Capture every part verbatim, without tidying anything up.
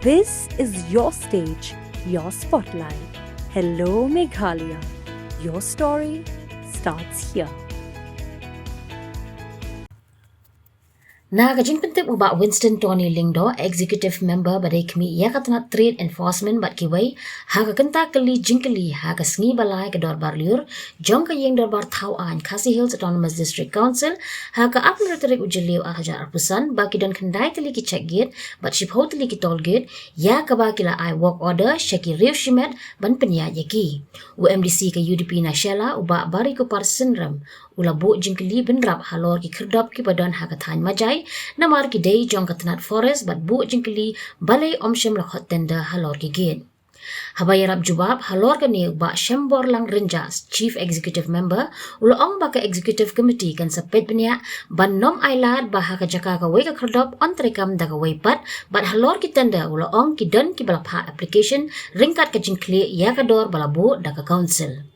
This is your stage, your spotlight. Hello Meghalaya. Your story starts here. Na ka jingpyntip u Bah Winston Tony Lyngdoh, Executive Member ba dei khmih ïa ka tnat Trade Enforcement bad kiwei, ha ka kynta kylli jingkylli ha ka sngi ba lai ka Dorbar Lyiur jong ka Ïing Dorbar Thaw Aiñ Khasi Hills Autonomous District Council, ha ka arphew tarik u Jylliew ar hajar arphew san, ba ki don khyndai tylli ki check gate bad shiphew tylli ki toll gate, ïa kaba ki la ai work order sha ki riew shimet ban pynïaid ïa ki. U MDC ka UDP na Shella, u Bah Barikopar Synrem, u la buh jingkylli bynrap halor ki khyrdop kiba don ha ka thaiñ Majai, namar ki dei jong ka tnat Forest, bad buh jingkylli balei ym shym la khot tender halor ki gate. Haba ïarap jubab halor kane, u Bah Shemborlang Rynjah, Chief Executive Member, u la ong ba ka Executive Committee kan sa peit bniah ban ym ailad ba ha ka jaka kawei ka khyrdop yn treikam da kawei pat, bad halor ki tender u la ong ki don kiba la phah application ryngkat ka jingkhlieh ïa ka dor ba la buh da ka Council.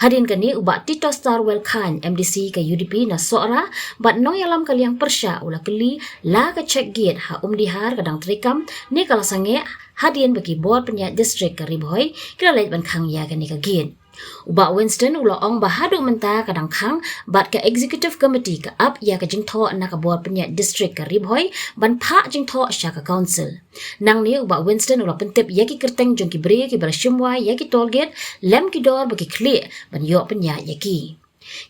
Hadien kane, u Bah Titosstarwell Chyne, MDC ka UDP na Sohra, bad nongïalam ka liang pyrshah, u la kylli la ka check gate ha Umdihar ka dang treikam ne ka la sangeh, hadien ba ki bor pynïaid district ka Ri Bhoi ki la leit ban khang ïa kane ka gate. U Bah Winston u la ong ba haduh mynta ka dang khang, bad ka Executive Committee ka ap ïa ka jingthoh na ka bor pynïaid district ka Ri Bhoi ban phah jingthoh sha ka Council. Nangne u Bah Winston u la pyntip ïa ki kyrteng jong ki briew kiba la shim wai ïa ki toll gate lem ki dor ba ki khlieh ban ïoh pynïaid ïa ki.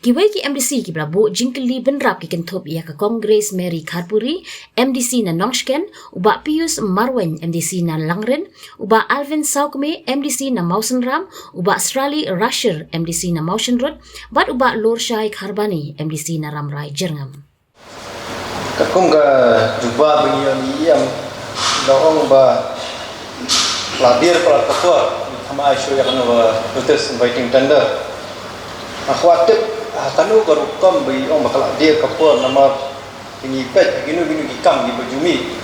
Kiwei ki MDC kiba la buh jingkylli bynrap ki kynthup ïa ka Kong Grace Mary Kharpuri, MDC na Nongshken, u Bah Pius Marwein, MDC na Langrin, u Bah Alvin Sawkmie, MDC na Mawsynram, u Bah Srali Rashir, MDC na Mawshynrut, bad u Bah Lorshai Kharbani, MDC na Rambrai Jyrngam. Katkum ka jubab ba ngi ïa, ngi ïam, da ong ba la dier palat ka por, ngi thymmai shuh ïa kano ka notice inviting tender. Nga kwah tip, ha kano ka rukom ba ngi ong ba ka la dier ka por, namar ngi peit kino kino ki kam kiba ju mih.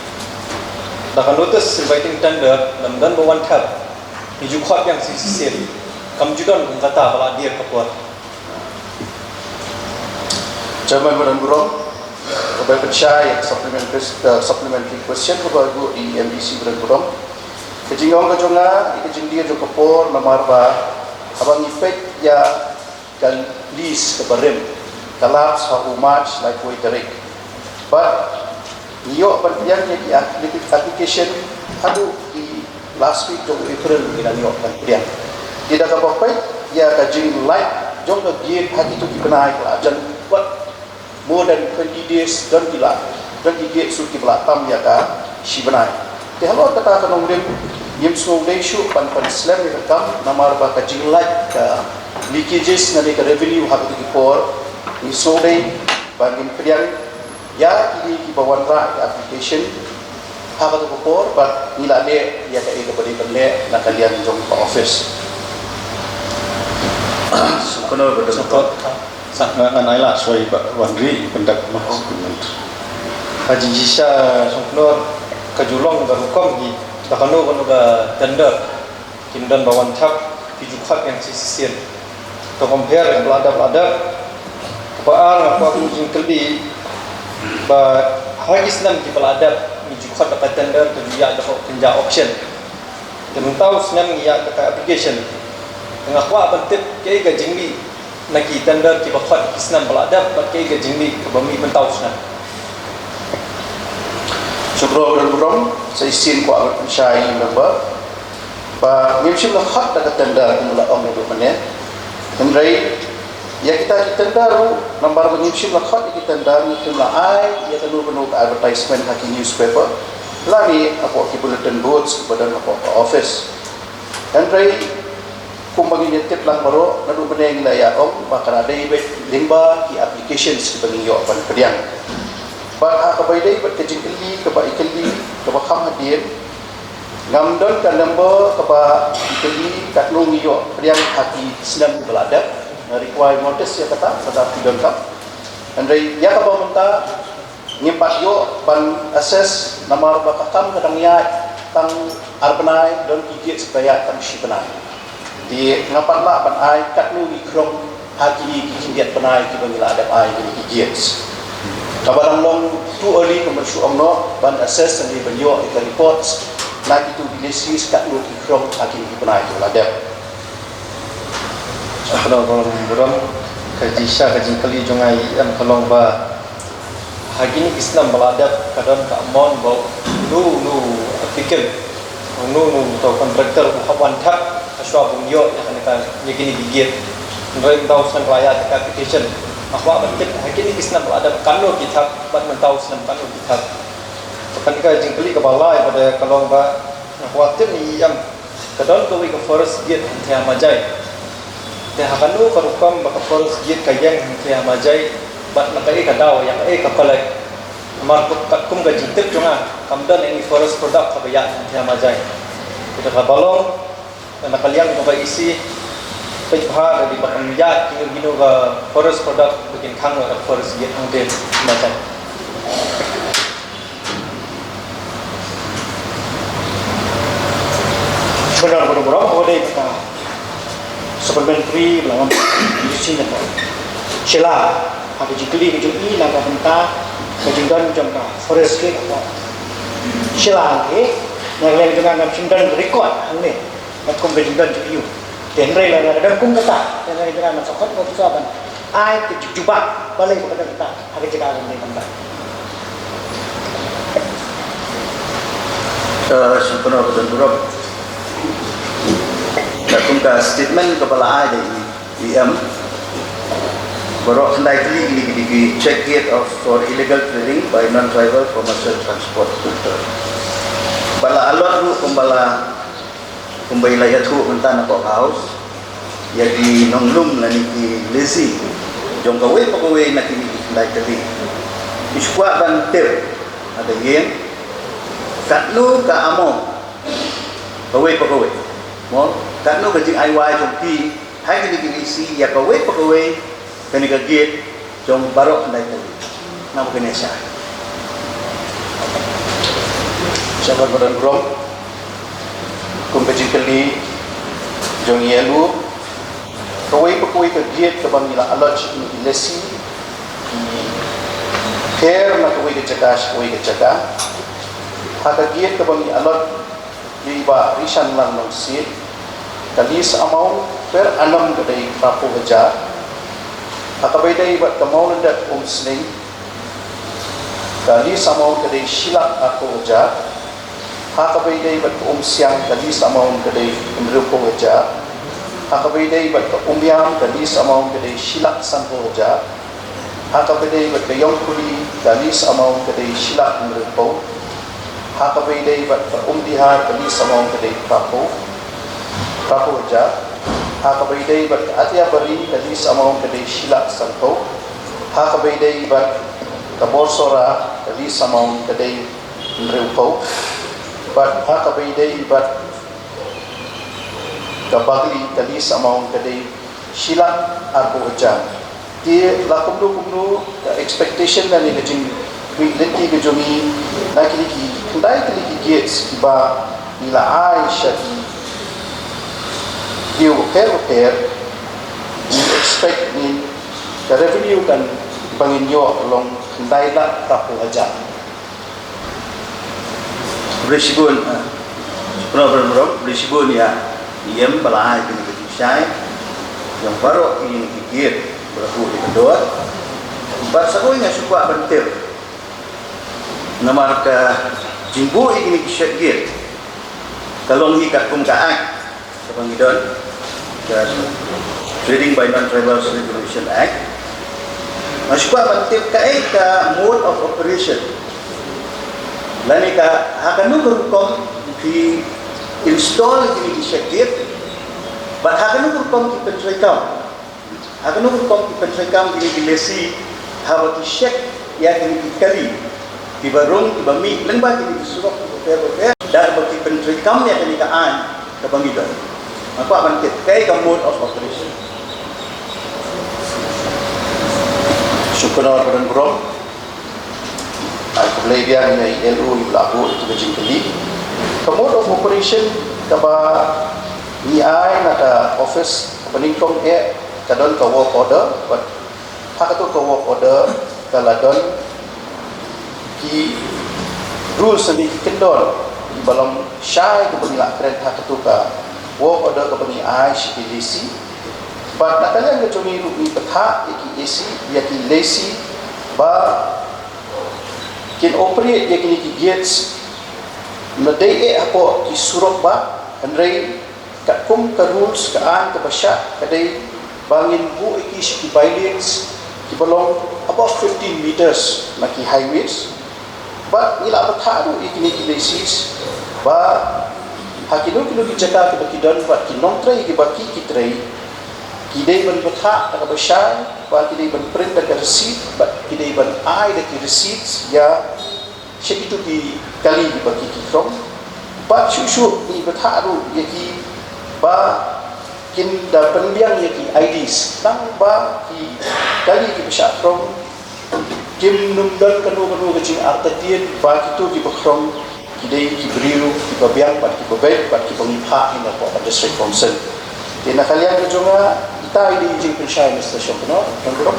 Da ka notice inviting tender, ym don ba wan thep, ngi ju khot biang shisien. Kam ju don kum kata ba la dier ka por. Chairman ba don burom, kaba pynshai ïa ka supplementary, eh, supplementary question kaba buh da i MDC ba don burom. Ka jingong ka jong nga, ïa ka jingdier jong ka por, namar ba haba ngi peit ïa ka lease kaba rim, ka lapse ha u March laiphew tarik. Bad ngi ïoh ban pdiang ïa ki app-, application haduh ki last week jong April ngi dang ïoh ban pdiang. Te da kaba peit ïa ka jinglait jong ka gate ha kito ki bnai ka la jan wat more than twenty days, don ki la, don ki gate shuh kiba la tam ïa ka shi bnai. Te halor kata ka nongrim, ngim sngewdei shuh ban pynslem ïa ka kam, namar ba ka jinglait ka leakages lane ka revenue ha kito ki por, ngi sngewdei ba ngin pdiang ïa kine kiba wanrah ïa ka application ha kato ka por, bad ngi la leh ïa kaei kaba dei ban leh na ka liang jong ka office. Sngewkynnoh ba don. Sngewkynnoh. Sa, nga, ngan ai lad shuwa i Bah Wanri ban pyndep ma. Sngewkynnoh. Ka jingshisha sngewkynnoh ka ju long da rukom hi, da kano kano ka tender. Kim don ba wan thep, ki ju khot biang shisien. To compare ïa ba la dep, la dep. Kaba ar, nga kwah buh jingkylli ba ha ki snem kiba la dep ngi ju khot da ka tender, to ju ïa da ka kynja auction. Te mynta u snem ngi ïa da ka application. Te nga kwah ban tip kaei ka jingmih na ki tender kiba khot ki snem ba la dep bad kaei ka jingmih kaba mih mynta u snem. Shukor, burom, sa shisien kwah ban pynshai ïa i member ba ngim shym la khot da ka tender kumba la ong naduh mynne. Hynrei ïa kita ki tender ruh, namar ba ngim shym la khot ïa ki tender, ngim shym la ai ïa kano kano ka advertisement ha ki newspaper lane hapoh ki bulletin boards kiba don hapoh ka office. Hynrei kumba ngin ïa tip lang baroh, naduh mynne ngi la ïa ong ba ka la dei beit lyngba ki applications kiba ngi ïoh ban pdiang. Bad ha kaba ïadei bad ka jingkylli kaba i kylli kaba kham hadien, ngam don ka number kaba i kylli katno ngi ïoh pdiang ha ki snem ba la dep. Nga require notice ïa kata lada phi donkam. Hynrei ïa kaba mynta ngim pat ïoh ban assess namar ba ka kam ka dang ïaid tang ar bnai, don ki gate kiba ïaid tang shi bnai. Te ngam pat lah ban ai katno ngi khrong ha kine ki khyndiat bnai kiba ngi la dep ai kine ki gates. Kaba dang long too early, ka mynshuwa ong noh ban assess, ban ïoh ïa ka reports. na kitu ki lessee katno ki khrong ha kine ki bnai kiba la dep. Khublei burom, ka jingshisha ka jingkylli jong nga i em ka long ba ha kine ki snem ba la dep ka don ka amount ba uno uno applicant, uno uno uto contractor u hap wan thep hashwa ba un ïoh ïa kane ka, ïa kine ki gate. Hynrei mynta u snem ba la ïaid ka application, nga kwah ban tip ha kine ki snem ba la dep katno ki thep bad mynta u snem katno ki thep. Kane ka jingkylli kaba lai pat ka long ba nga kwah tip ne i em ka don kawei ka forest gate hangtei ha Majai. Te ha kano ka rukom ba ka forest gate ka ïeng hangtei ha Majai, bad na kaei ka daw, ïa kaei ka collect? Namar katkum ka jingtip jong nga kam don any forest product kaba ïaid hangtei ha Majai. Te kaba long, na ka liang kaba isih peit bha da dei ba kam ïaid kino kino ka forest product ba kin khang ïa ka forest gate hangtei ha Majai. Khublei burom burom, ka dei ka supplementary ba la ngam ïohi na ka. Shisha ha ka jingkylli ka jong i na ka bynta ka jingdon jong ka forest gate ka. Shisha ke na ka liang jong nga ngam shym don record hangne. Katkum ka jingdon jong i. Te hynrei lada ka don kum kata, te hynrei lada ka don kum kata, ban ai ka jubab balei ba ka don kata ha ka jaka kaba dei ban don. Eh, sngewbha ban burom. Katkum ka statement kaba la ai da i E M, baroh khyndai tylli kine ki dei ki check gate of, for illegal trading by non-tribal commercial transport. Ba la allot ruh kumba la, kumba i la ïathuh mynta na Court House ïa ki nonglum lane ki lessee jong kawei pa kawei na kine ki khyndai tylli. Ngi shu kwah ban tip ha ka ïing katno ka amount kawei pa kawei. Mo, katno ka jingai wai jong ki ha kine ki lessee ïa kawei pa kawei kane ka gate jong baroh khyndai tylli. Naba kane sha. Sha ban burom. Kum ka jingkylli jong i L O, kawei pa kawei ka gate kaba ngi la allot sha kine ki lessee ki pher na kawei ka jaka sha kawei ka jaka. Ha ka gate kaba ngi allot ïa i Bah Rishanlal Nongsiej, ka lease amount per annum ka dei phra phew hajar. Ha kaba ïadei bad ka Mawlynndet Umsning, ka lease amount ka dei shi lak arphew hajar. Ha kaba ïadei bad ka Umsiang, ka lease amount ka dei hynriew phew hajar. Ha kaba ïadei bad ka Umiam, ka lease amount ka dei shi lak sanphew hajar. Ha kaba ïadei bad ka Ïongkhuli, ka lease amount ka dei shi lak hynriewphew. Ha kaba ïadei bad ka Umdihar, ka lease amount ka dei phraphew, phraphew hajar. Ha kaba ïadei bad ka Athiabari, ka lease amount ka dei shi lak sanphew. Ha kaba ïadei bad ka Borsora, ka lease amount ka dei hynriewphew. Bad ha kaba ïadei bad ka Bagli, ka lease amount ka dei shi lak arphew hajar. Te la kumno kumno ka expectation lane ka jingkhmih lynti ka jong ngi na kine ki khyndai tylli ki gates kiba ngi la ai sha ki briew bapher bapher, ngi expect ngin, ka revenue kan ba ngin ïoh long khyndai lak arphew hajar. Khublei shibun, eh, Honorable Murong, khublei shibun ïa i E M ba la ai kane ka jingshai jong baroh kine ki gate ba la buh ïa ka dor. Bad sa kawei nga shu kwah ban tip, namar ka jingbuh ïa kine ki check gate ka long hi katkum ka Act kaba ngi don, ka Trading by Non-Tribals Regulation Act. Nga shu kwah ban tip kaei ka mode of operation, lane ka ha kano ka rukom phi install kine ki check gate, bad ha kano ka rukom ki pyntreikam, ha kano ka rukom ki pyntreikam kine ki lessee haba ki check ïa kine ki kali kiba rung kiba mih lyngba kine ki surok kiba pher bapher, da kaba ki pyntreikam ïa kane ka aiñ kaba ngi don. Nga kwah ban tip kaei ka mode of operation. Shukor, Reverend Bro. Ai khublei biang ïa i L O iba la buh ïa ka jingkylli. Ka mode of operation kaba ngi ai na ka office kaba nyngkong eh ka don ka work order, bad ha kato ka work order ka la don ki rules ne ki kyndon Ba long shai kaba ngi la kren ha katu ka work order kaba ngi ai sha ki lessee. Bad na ka liang ka jong ngi ruh ngi bthah ïa ki A C, ïa ki lessee ba kin operate ïa kine ki gates na dei eh hapoh ki surok ba, hynrei katkum ka rules ka aiñ kaba shah ka dei ba ngin buh ïa ki sha ki by-lanes kiba long above fifteen meters na ki highways. Bad ngi la bthah ruh ïa kine ki lessees ba ha kino kino ki jaka kiba ki don bad ki nongtrei kiba ki ki trei, ki dei ban bthah da kaba shai, ba ki dei ban print da ka receipt, bad ki dei ban ai da ki receipts ïa sha kitu ki kali kiba ki ki khrong. Bad shuh shuh ngi bthah ruh ïa ki ba kin da pynbiang ïa ki I Ds, tang ba ki kali kiba shah khrong kim nym don kano kano ka jingartatien ba kitu kiba khrong ki dei ki briew kiba biang bad kiba beit bad kiba ngi phah hi na ka District Council. Te na ka liang ka jong nga, ita i dei i jingpynshai, Mister Shongknor, Shongknor.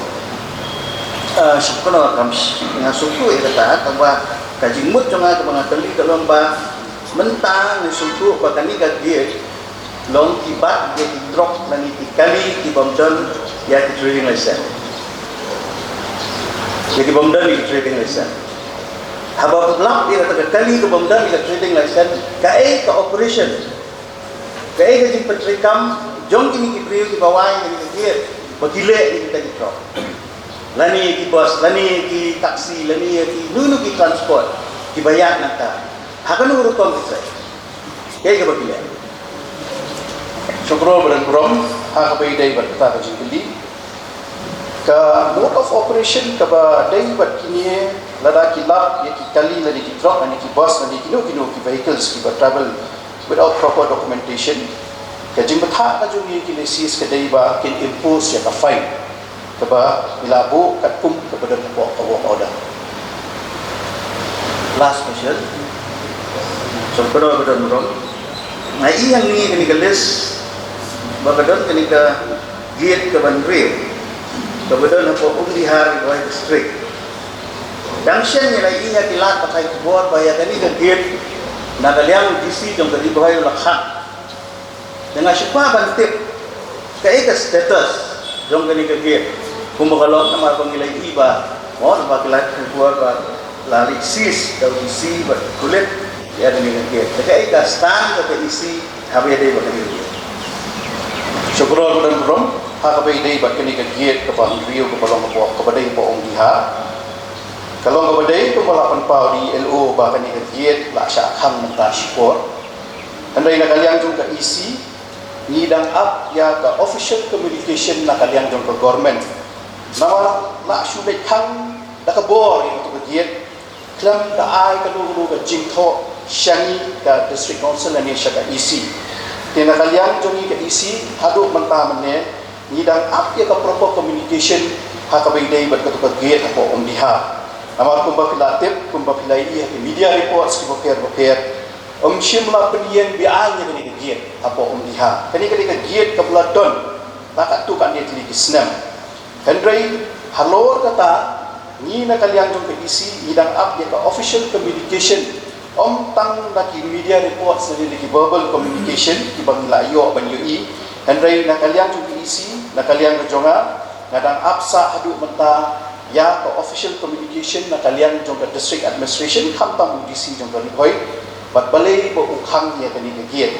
Ah, Shongknor, kam sh-, nga sngewthuh ïa kata, tangba ka jingmut jong nga kaba nga kylli ka long ba mynta nga sngewthuh ba kane ka gate long ki bat ïa ki truck lane ki kali ki bym don ïa ki trading license. Ïa ki bym don ïa ki trading license. Haba lap ïa kata ka kali ka bym don ïa ka trading license, kaei ka operation, kaei ka jingpyntreikam jong kine ki briew kiba wai ïa kane ka gate ba ki leh ïa kita ki truck, lane ïa ki bus, lane ïa ki taxi, lane ïa kino kino ki transport kiba ïaid nangta? Ha kano ka rukom ki trei? Kaei kaba ki leh? Shongknor ba don burom, ha kaba ïadei bad kata ka jingkylli, ka mode of operation kaba dei bad kine, lada ki lap ïa ki kali lane ki truck lane ki bus lane kino kino ki vehicles kiba travel without proper documentation, ka jingbthah ka jong ngi ki lessees ka dei ba kin impose ïa ka fine kaba ngi la buh katkum kaba don hapoh ka work order. Last question. Shongknor ba don burom, nga i hangne kane ka list ba ka don kane ka gate kaba hynriew kaba don hapoh Umdihar, Ri Bhoi District. Dang shen ngi la i ha ki lad pathai khubor ba ïa kane ka gate na ka liang u D C jong ka Ri Bhoi u la khang. Te nga shu kwah ban tip kaei ka status jong kane ka gate, kumba ka long, namar ba ngi la i ba, mo, namar ki lad khubor ba la leit seize da u D C bad pulit ïa kane ka gate. Te kaei ka stand ka E C haba ïadei bad kane ka gate? Shongknor ba don burom, ha kaba ïadei bad kane ka gate kaba hynriew kaba long hapoh, kaba dei hapoh Umdihar, ka long kaba dei kumba la pynpaw da i L O ba kane ka gate la shah khang mynta shipor. Hynrei na ka liang jong ka E C ngi dang ap ïa ka official communication na ka liang jong ka government. Namar la shu leit khang da ka bor ïa katu ka gate khlem da ai kano kano ka jingthoh sha ngi ka District Council lane sha ka E C. Te na ka liang jong ngi ka E C haduh mynta mynne ngi dang ap ïa ka proper communication ha kaba ïadei bad katu ka gate hapoh Umdihar. Namar kumba phi la tip, kumba phi la i ha ki media reports kiba pher bapher, ym shym la pynïeng beaiñ ïa kane ka gate hapoh Umdihar. Kane ka dei ka gate kaba la don la katto katne tylli ki snem. Hynrei halor kata, ngi na ka liang jong ka E C ngi dang ap ïa ka official communication, ym tang na ki media reports lane na ki verbal communication kiba ngi la ïoh ban ïohi, hynrei na ka liang jong ka E C, na ka liang ka jong nga, nga dang ap sah haduh mynta ïa ka official communication na ka liang jong ka District Administration, khamtam u D C jong ka Ri Bhoi, bad balei ba u khang ïa kane ka gate.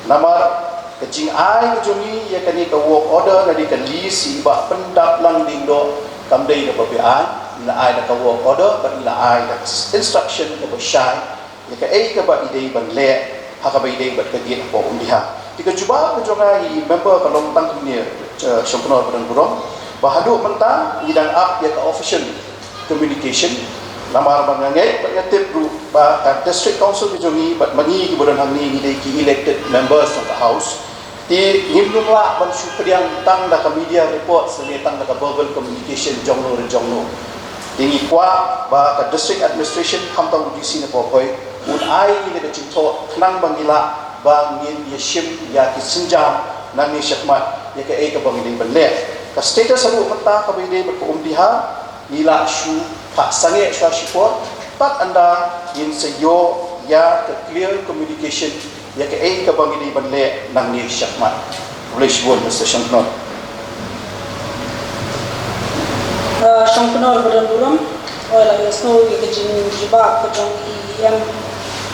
Namar ka jingai ka jong ngi ïa kane ka work order lane ka lease i Bah Pyndaplang Lyngdoh kam dei kaba beaiñ. I la ai da ka work order bad i la ai da ka instruction kaba shai ïa kaei kaba i dei ban leh ha kaba ïadei bad ka gate hapoh Umdihar. Te ka jubab ka jong nga ïa i member ka long tang kumne, eh, Shongknor ba don burom, ba haduh mynta ngi dang ap ïa ka official communication. Namar ba nga ngeit bad nga tip ruh ba ka District Council ka jong ngi bad ma ngi kiba don hangne ngi dei ki elected members jong ka House. Te ngim lah ban shu pdiang tang da ka media reports lane tang da ka verbal communication jong no re jong no. Te ngi kwah ba ka District Administration khamtam u D C na Ri Bhoi un ai ïa ka jingthoh khnang ba ngi lah ba ngin ïa shim ïa ki sienjam nangne shakhmat ïa kaei kaba ngi dei ban leh. Ka status haduh mynta kaba ïadei bad ka Umdihar ngi la shu phah sangeh shuwa shipor, tad ynda ngin sa ïoh ïa ka clear communication ïa kaei kaba ngi dei ban leh nangne shakhmat. Khublei shibun Mister Shongknor. Uh, Shongknor ba don burom. Oi, la ïohsngew ïa ka jingjubab ka jong i em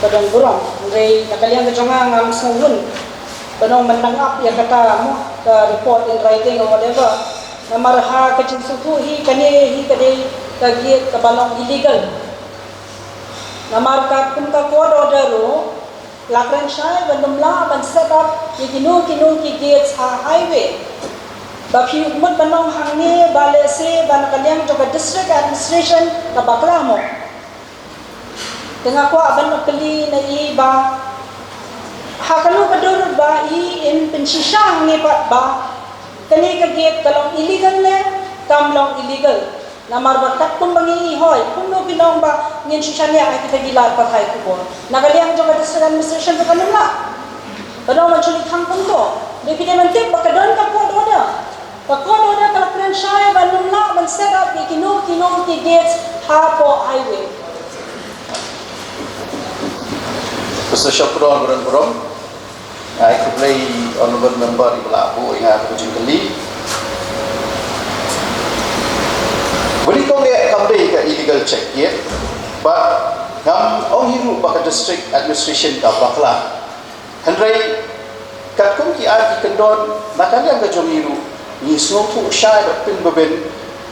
ba don burom. Hynrei na ka liang ka jong nga ngam sngew hun ba nong ban nang ap ïa kata mo, ka report in writing or whatever. Namar ha ka jingsngewthuh hi kane hi ka dei ka gate kaba long illegal. Namar katkum ka court order ruh la kren shai ban ym lah ban set up ïa kino kino ki gates ha highway. Ba phi mut ban ong hangne ba lehse ba na ka liang jong ka district administration ka bakla mo. Te nga kwah ban ong kali na i ba ha kano ka dur ba i in pynshisha hangne pat ba kane ka gate ka long illegal ne kam long illegal. Namar ba katkum ba ngi i hoi kumno ki nong ba ngin shu shaniah ha kita ki lad pathai khubor. Na ka liang jong ka district administration ka nym lah. Ka nong ban shu li khang kumto. Dei phi dei ban tip ba ka don ka court order. Ka court order ka la kren shai ba nym lah ban set up ïa kino kino ki gates hapoh highway. Mister Shongknor ba don burom. Ai khublei Honourable Member iba la buh ïa nga ka jingkylli. Bad i kong eh kam dei ka illegal check gate. Bad ngam ong hi ruh ba ka district administration ka bakla. Hynrei katkum ki ai ki kyndon na ka liang ka jong ngi ruh ngi sngewthuh shai bad pynbeit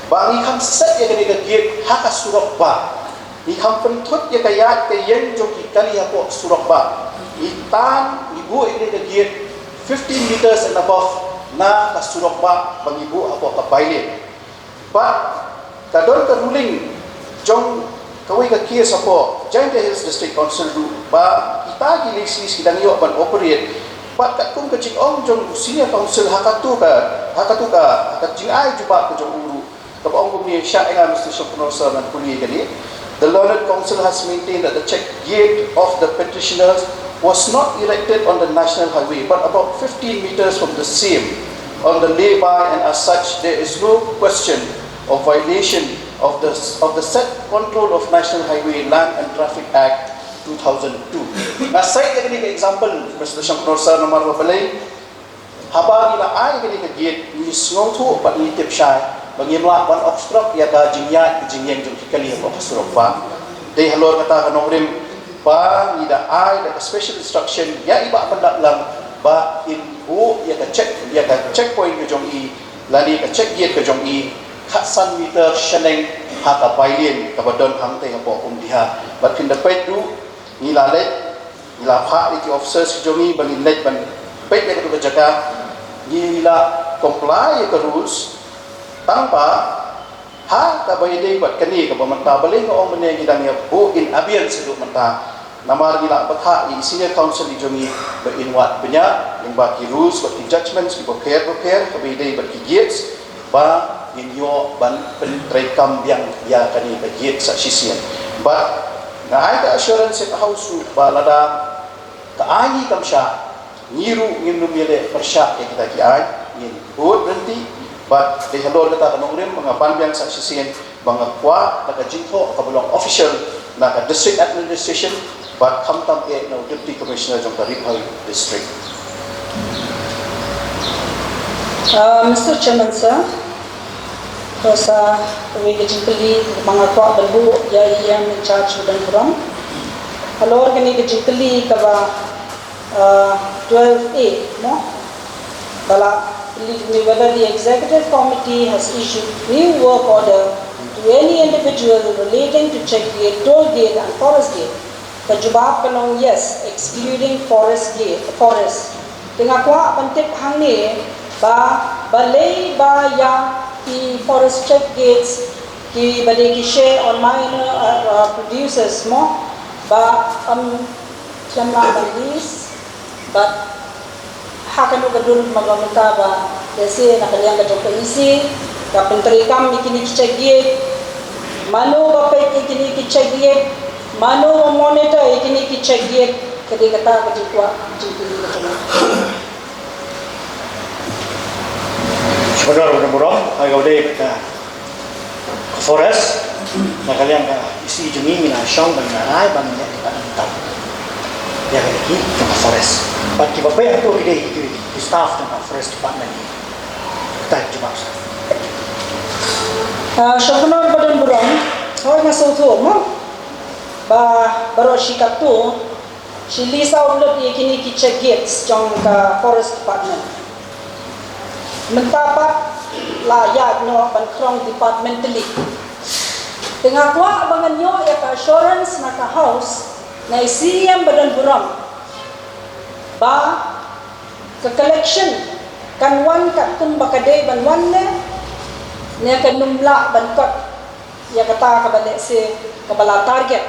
ba ngi kham set ïa kane ka gate ha ka surok bah. Ngi kham pynthut ïa ka ïaid ka ïeng jong ki kali hapoh surok bah. Ngi tan ngi buh ïa kane ka gate fifteen meters and above na ka surok bah ba ngi buh hapoh ka bylane. Bad ka don ka ruling jong kawei ka case hapoh Jaintia Hills District Council ruh ba kita ki leases ki dang ïoh ban operate. Bad katkum ka jingong jong u senior council ha katu ka, ha katu ka, ha ka jingai jubab ka jong u ruh kaba ong kumne, sha ïa nga Mister Shongknor Sir ngan pule kane. The learned counsel has maintained that the check gate of the petitioners was not erected on the national highway but about fifteen meters from the same on the lay-by, and as such there is no question of violation of the, of the said Control of National Highway Land and Traffic Act two thousand two. Nga cite ïa kane ka example Mister Shongknor Sir namar ba balei haba ngi la ai kane ka gate ngi sngewthuh bad ngi tip shai ba ngim lah ban obstruct ïa ka jingïaid ka jingïeng jong ki kali hapoh ka surok bah. Dei halor kata ka nongrim ba ngi da ai da ka special instruction ïa i Bah Pyndaplang ba in buh ïa ka check, ïa ka checkpoint ka jong i lane ka check gate ka jong i khatsan meter shaneng ha ka bylane kaba don hangtei hapoh Umdihar. Bad phin da peit ruh ngi la leit, ngi la phah ïa ki officers ki jong ngi ba ngin leit ban peit ïa katu ka jaka. Ngi la comply ïa ka rules. Tang ba ha kaba ïadei bad kane kaba mynta balei nga ong mynne ngi dang ïa buh in abeyance haduh mynta. Namar ngi la bthah ïa i senior counsel i jong ngi ba in wad bniah lyngba ki rules bad ki judgments kiba pher bapher kaba ïadei bad ki gates. Ba ngin ïoh ban pyntreikam biang ïa kane ka gate sa shisien. Bad nga ai ka assurance ïa ka House ruh ba lada ka ai ngi kam shah, ngi ruh ngin nym ïaleh pyrshah ïa kita ki ai, ngin bud ryntih. Bad dei halor kata ka nongrim ba nga ban biang sa shisien ba nga kwah da ka jingthoh kaba long official na ka district administration bad khamtam eh na u Deputy Commissioner jong ka Ri Bhoi District. Uh, Mister Chairman Sir, to sa kawei ka jingkylli ba nga kwah ban buh ïa i E M in charge ba don burom. Halor kane ka jingkylli kaba, uh, twelve A mo, ba la kylli whether the executive committee has issued new work order to any individual relating to check gate, toll gate and forest gate. Ka jubab ka long yes, excluding forest gate, forest. Te nga kwah ban tip hangne ba balei ba ïa ki forest check gates kiba dei ki share on minor, uh, uh, producers mo ba, um, sham la ban lease, but ha kano ka dur ma ba mynta ba lehse na ka liang ka jong ka E C ka pyntreikam ïa kine ki check gate, mano ba peit ïa kine ki check gate, mano ba monitor ïa kine ki check gate, ka dei kata ka jingkwah jingkylli ka jong nga. Shuwa ba don burom, ai ka dei ka forest na ka liang ka E C jong ngi, ngi la shong ban rai ban ïa ka tam. Ïa kine ki jong ka forest. Bad kiba peit hangto ki dei ki, ki staff jong ka forest department. Kata ki jubab sa. Ah, Sir Kynnoh Badonburom, hooid nga sngewthuh mo ba baroh shi katto shi list out lut ïa kine ki check gates jong ka forest department. Mynta pat la ïaid noh ban khrong departmentally. Te nga kwah ba ngan ïoh ïa ka assurance na ka House, na i C E M Badonburom, ba ka collection kan wan katkum ba ka dei ban wan ne, ne kan ym lah ban kot ïa kata kaba lehse kaba la target.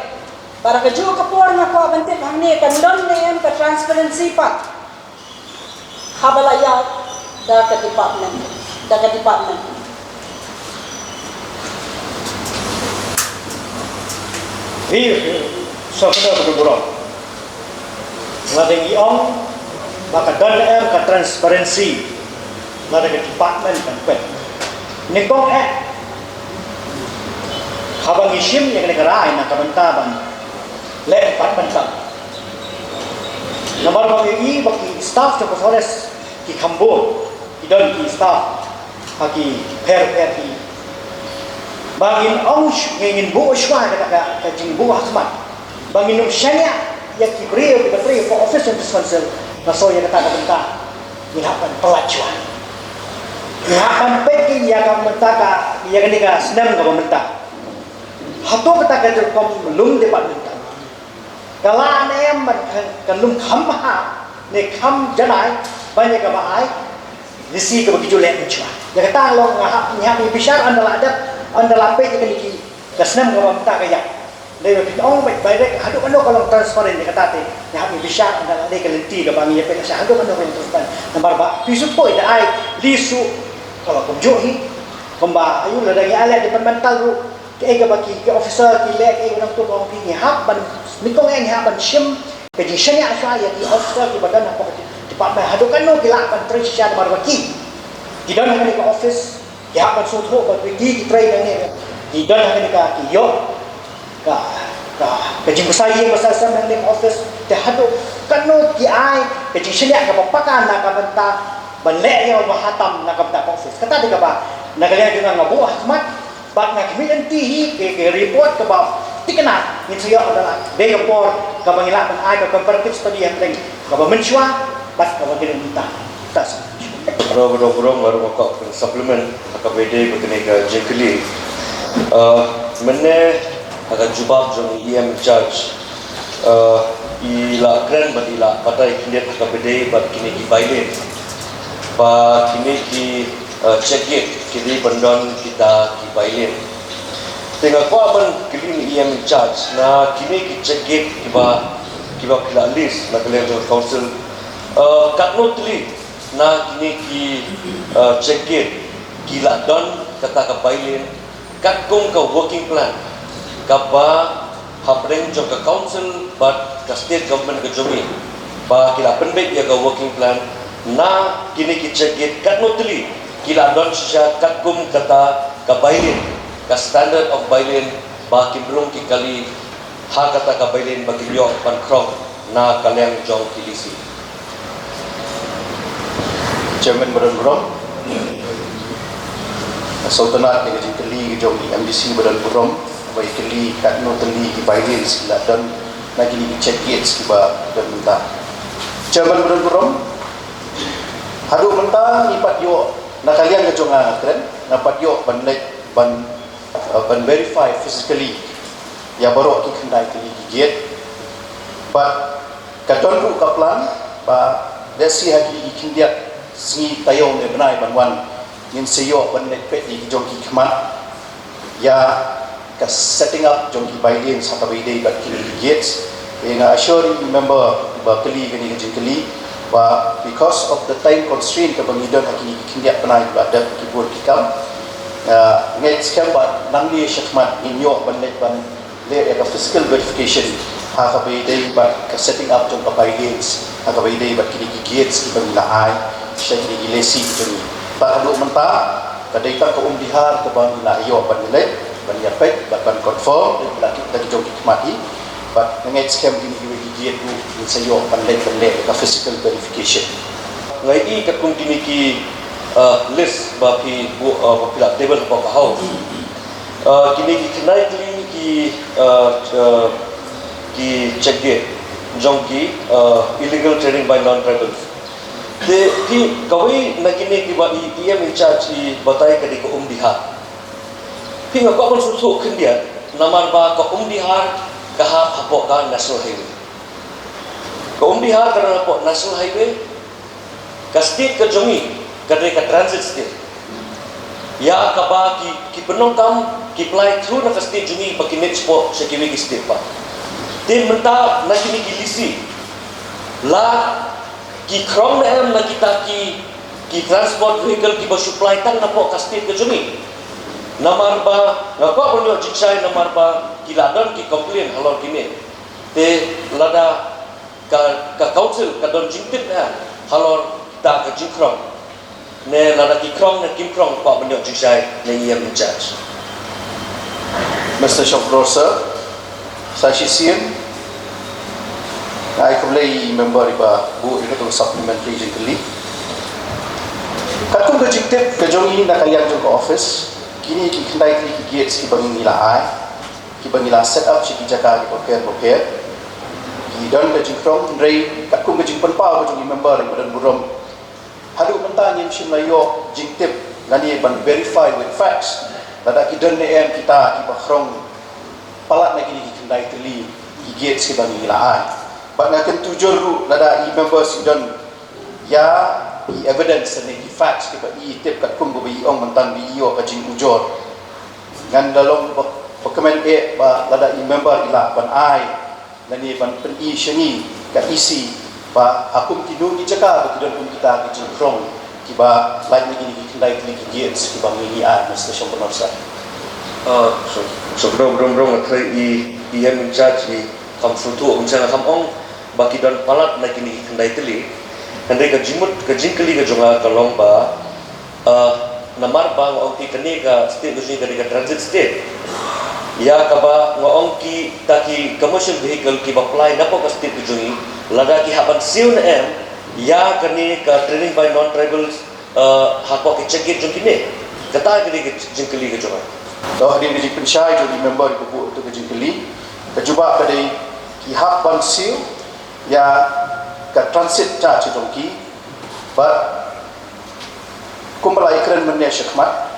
Bad ha kajuh ka por nga kwah ban tip hangne kan don ne em ka transparency pat haba la ïaid da ka department, da ka department. Hi, Sir Kynnoh Badonburom. Nga dang ong ba ka don em ka transparency lada ka department kan peit. Nyngkong eh, haba ngi shim ïa kane ka rai na ka bynta ban leh department kan. Namar ba ngi i ba ki staff jong ka forest ki kham bun, ki don ki staff ha ki pher pher ki. Ba ngin ong sh-, ngin, ngin buh shuwa ka, ka, ka jingbuh hakhmat. Ba ngin ym shaniah ïa ki briew kiba trei ha office jong district council. Nga sngew ïa kata ka bynta ngin hap ban pynlait shuwa. Ngin hap ban peit ïa ka bynta ka, ïa kane ka snem kaba mynta. Hato kata ka jingkham lum department ka, ka lah ne em ban ka, ka lum kham bha ne kham janai ban ïa kaba ai lisi kaba ki ju leh mynshuwa. Ïa kata long nga hap, ngi hap ngi bishar ynda la dep, ynda la peit ïa kane ki, ka snem kaba mynta ka ïap. Dei ba phi ong ba, ba dei haduh kano ka long transparent ïa kata te ngi hap ngi bishar ynda la dei ka lynti kaba ngi ïa peit sha haduh kano ka long transparent. Namar ba phi shu poi da ai list shu kaba kumjuh hi. Kumba ayu lada ngi ai leh departmental ruh, kaei kaba ki, ki officer ki leh, kaei kaba nangtu ba ong phi, ngi hap ban, nyngkong eh ngi hap ban shim ka jingshaniah shuwa ïa ki officer kiba don hapoh ka department haduh kano ki lah ban trei shisha namar ba ki, ki don ha kane ka office, ki hap ban sngewthuh ba ki, ki trei nangne, ki don ha kane ka, ki ïoh ka, ka, ka jingbatai ïing batai sem nangne ka office. Te haduh kano ki ai ka jingshaniah kaba paka na ka bynta ban leh ïa ba ha tam na ka bynta ka office. Kata dei kaba na ka liang jong nga nga buh hakhmat. Bad nga khmih lynti hi ka, ka report kaba thikna ngin sa ïoh da la dei ka por kaba ngi lah ban ai ka comparative study hapdeng kaba mynshuwa bad kaba kine mynta. Thank you. Ro ro ro ro ko supplement ha kaba dei ba kine ka jingkylli. Uh, mynne ha ka jubab jong i E M in charge. Uh, i la kren bad i la batai khyndiat ha kaba dei bad kine ki bai lane. Ba kine ki, uh, check gate ki dei ban don kita ki bai lane. Te nga kwah ban kylli na i E M in charge na kine ki check gate kiba, kiba phi la list na ka liang jong ka council. Uh, katno tylli na kine ki, uh, check gate ki la don kata ka bai lane katkum ka working plan kaba hapdeng jong ka council bad ka state government ka jong ngi ba ki la pynbeit ïa ka working plan. Na kine ki check gate katno tylli ki la don shisha katkum kata ka bai lane, ka standard of bai lane ba ki mrung ki kali ha kata ka bai lane ba ki ïoh ban khrong na ka liang jong ki lisi. Chairman Badonburom, sngewtynnat ïa ka jingkylli ka jong i M D C Badonburom ba i kylli katno tylli ki bai lane ki la don na kine ki check gates kiba don mynta. Chairman Badonburom, haduh mynta ngi pat ïoh na ka liang ka jong nga kren, nga pat ïoh ban leit ban, uh, ban verify physically ïa baroh ki khyndai tylli ki gate. Bad ka don ruh ka plan ba lehse ha ki khyndiat sngi taïew ne bnai ban wan ngin sa ïoh ban leit peit ïa ki jong ki khmat ïa ka setting up jong ki bai lane ha kaba ïadei bad kine ki gates. Te nga assure ïa ki member ba kylli kane ka jingkylli ba because of the time constraint kaba ngi don ha kine ki khyndiat bnai ba dep ki bun ki kam. Nga ngeit skhem ba nangne shakhmat ngin ïoh ban leit ban leh ïa ka physical verification ha kaba ïadei bad ka setting up jong ka bai lanes ha kaba ïadei bad kine ki gates kiba ngi la ai sha kine ki lessee ki jong ngi. Bad haduh mynta ka dei tang ka Umdihar kaba ngi la ïoh ban ïaleit ban ïapeit bad ban confirm da ki jong ki khmat hi. Bad nga ngeit skhem kine kiwei ki Ïa tu sa ïoh ban leh ban leh ka physical verification. Nga i katkum kine ki, uh, list ba phi, uh, ba phi la table hapoh ka House. Uh, kine ki khyndai tylli ki, uh, uh, ki check gate jong ki, uh, illegal trading by non-tribals. Te phi kawei na kine kiba i E M in charge i batai ka dei ka Umdihar. Phi nga kwah ban sngewthuh khyndiat namar ba ka Umdihar ka hap hapoh ka National Highway. Ka Umdihar ka don hapoh National Highway, ka state ka jong i ka dei ka transit state. Ïa kaba ki, ki pyndonkam ki apply through na ka state jong i ba ki leit shapoh sha kiwei ki state pat. Te mynta na kine ki lisi la ki khrong ne em na kita ki, ki transport vehicle kiba shu apply tang napoh ka state ka jong i. Namar ba nga kwah ban ïoh jingshai namar ba ki la don ki complain halor kine. Te lada ka, ka council ka don jingtip ne halor kita ka jingkhrong, ne lada ki khrong ne kim khrong, kwah ban ïoh jingshai na E M in charge. Mister Shongknor sir, sa shisien nga ai khublei ïa i member iba buh ïa kato ka supplementary jingkylli. Katkum ka jingtip ka jong i na ka liang jong ka office, kine ki khyndai tylli ki gates kiba ngi la ai, kiba ngi la set up sha ki jaka kiba pher ba pher. Ki don ka jingkhrong, hynrei katkum ka jingpynpaw ka jong i member iba don burom, haduh mynta ngim shym la ïoh jingtip lane ban verify with facts lada ki don ne em kita kiba khrong palat na kine ki khyndai tylli ki gates kiba ngi la ai. Bad nga kyntu jur ruh lada i member i don ïa i evidence ne ki facts kiba i tip katkum ba i ong mynta ba i ïoh ka jingujor. Ngan da long ba, ba kmen eh ba lada i member i lah ban ai lane ban pyni sha ngi ka E C ba ha kum kino ki jaka ba ki don kum kita ki jingkhrong kiba lait na kine ki khyndai tylli ki gates kiba ngi ngi ai, Mister Shongknor sir. Ah, so, so kdo brum brum nga threi i, i E M in charge i kham sngewthuh, um sha nga kham ong ba ki don palat na kine ki khyndai tylli. Hynrei ka jingmut, ka jingkylli ka jong nga ka long ba, ah, namar ba nga ong phi kane ka state ka jong ngi ka dei ka transit state. Ïa kaba nga ong kita ki commercial vehicle kiba ply napoh ka state ka jong ngi, lada ki hap ban siew ne em ïa kane ka trading by non-tribals, ah, hapoh ki check gate jong kine. Kata ka dei ka jingkylli ka jong nga. To hadien ka jingpynshai jong i member iba buh ïa ka jingkylli, ka jubab ka dei ki hap ban siew ïa ka transit charge jong ki. Bad kumba la ïakren mynne shakhmat